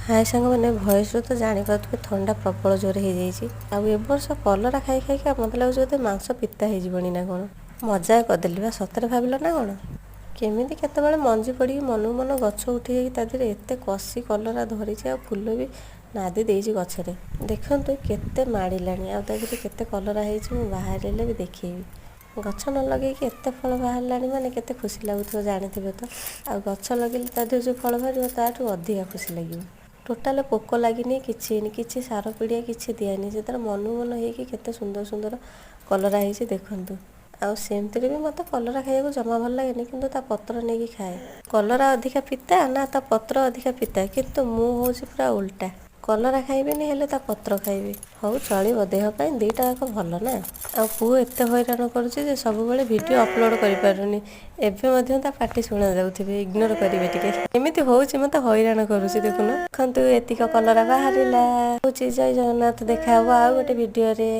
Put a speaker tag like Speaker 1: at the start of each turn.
Speaker 1: ହାଏ ସାଙ୍ଗମାନେ, ଭଏସ୍ରୁ ତ ଜାଣିପାରୁଥିବେ ଥଣ୍ଡା ପ୍ରବଳ ଜୋରେ ହେଇଯାଇଛି। ଆଉ ଏ ବର୍ଷ କଲରା ଖାଇ ଖାଇକା ମୋତେ ଲାଗୁଛି ବୋଧେ ମାଂସ ପିତା ହେଇଯିବଣି ନା କ'ଣ। ମଜା କରିଦେଲି ବା, ସତରେ ଭାବିଲ ନା କ'ଣ? କେମିତି କେତେବେଳେ ମଞ୍ଜି ପଡ଼ିକି ମନକୁ ମନ ଗଛ ଉଠିଯାଇକି ତା ଦେହରେ ଏତେ କଷି କଲରା ଧରିଛି ଆଉ ଫୁଲ ବି ନାଦି ଦେଇଛି ଗଛରେ। ଦେଖନ୍ତୁ କେତେ ମାଡ଼ିଲାଣି ଆଉ ତା ଦେହରେ କେତେ କଲରା ହେଇଛି। ମୁଁ ବାହାରିଲେ ବି ଦେଖେଇବି। ଗଛ ନ ଲଗେଇକି ଏତେ ଫଳ ବାହାରିଲାଣି ମାନେ କେତେ ଖୁସି ଲାଗୁଥିବ ଜାଣିଥିବେ ତ। ଆଉ ଗଛ ଲଗେଇଲେ ତା ଦେହରେ ଯେଉଁ ଫଳ ବାହାରିବ, ତାଠୁ ଅଧିକା ଖୁସି ଲାଗିବ। ଟୋଟାଲ ପୋକ ଲାଗିନି, କିଛି ହେଇନି, କିଛି ସାର ପିଡ଼ିଆ କିଛି ଦିଆହେଇନି। ସେ ତାର ମନକୁ ମନ ହେଇକି କେତେ ସୁନ୍ଦର ସୁନ୍ଦର କଲରା ହେଇଛି ଦେଖନ୍ତୁ। ଆଉ ସେମିତିରେ ବି ମୋତେ କଲରା ଖାଇବାକୁ ଜମା ଭଲ ଲାଗେନି, କିନ୍ତୁ ତା ପତ୍ର ନେଇକି ଖାଏ। କଲରା ଅଧିକା ପିତା ନା ତା ପତ୍ର ଅଧିକା ପିତା? କିନ୍ତୁ ମୁଁ ହେଉଛି ପୁରା ଓଲଟା। କଲରା ଖାଇବିନି, ହେଲେ ତା ପତ୍ର ଖାଇବି। ହଉ ଚଳିବ, ଦେହ ପାଇଁ ଦୁଇଟା ଯାକ ଭଲ ନା। ଆଉ ପୁଅ ଏତେ ହଇରାଣ କରୁଛି ଯେ ସବୁବେଳେ ଭିଡ଼ିଓ ଅପଲୋଡ଼ କରିପାରୁନି। ଏବେ ମଧ୍ୟ ତା ପାଟି ଶୁଣା ଯାଉଥିବେ, ଇଗ୍ନୋର କରିବେ ଟିକେ। ଏମିତି ହଉଛି, ମୋତେ ହଇରାଣ କରୁଛି ଦେଖୁନ। ଦେଖନ୍ତୁ, ଏତିକ କଲରା ବାହାରିଲା। ହଉଛି, ଜୟ ଜଗନ୍ନାଥ। ଦେଖା ହବ ଆଉ ଗୋଟେ ଭିଡ଼ିଓରେ।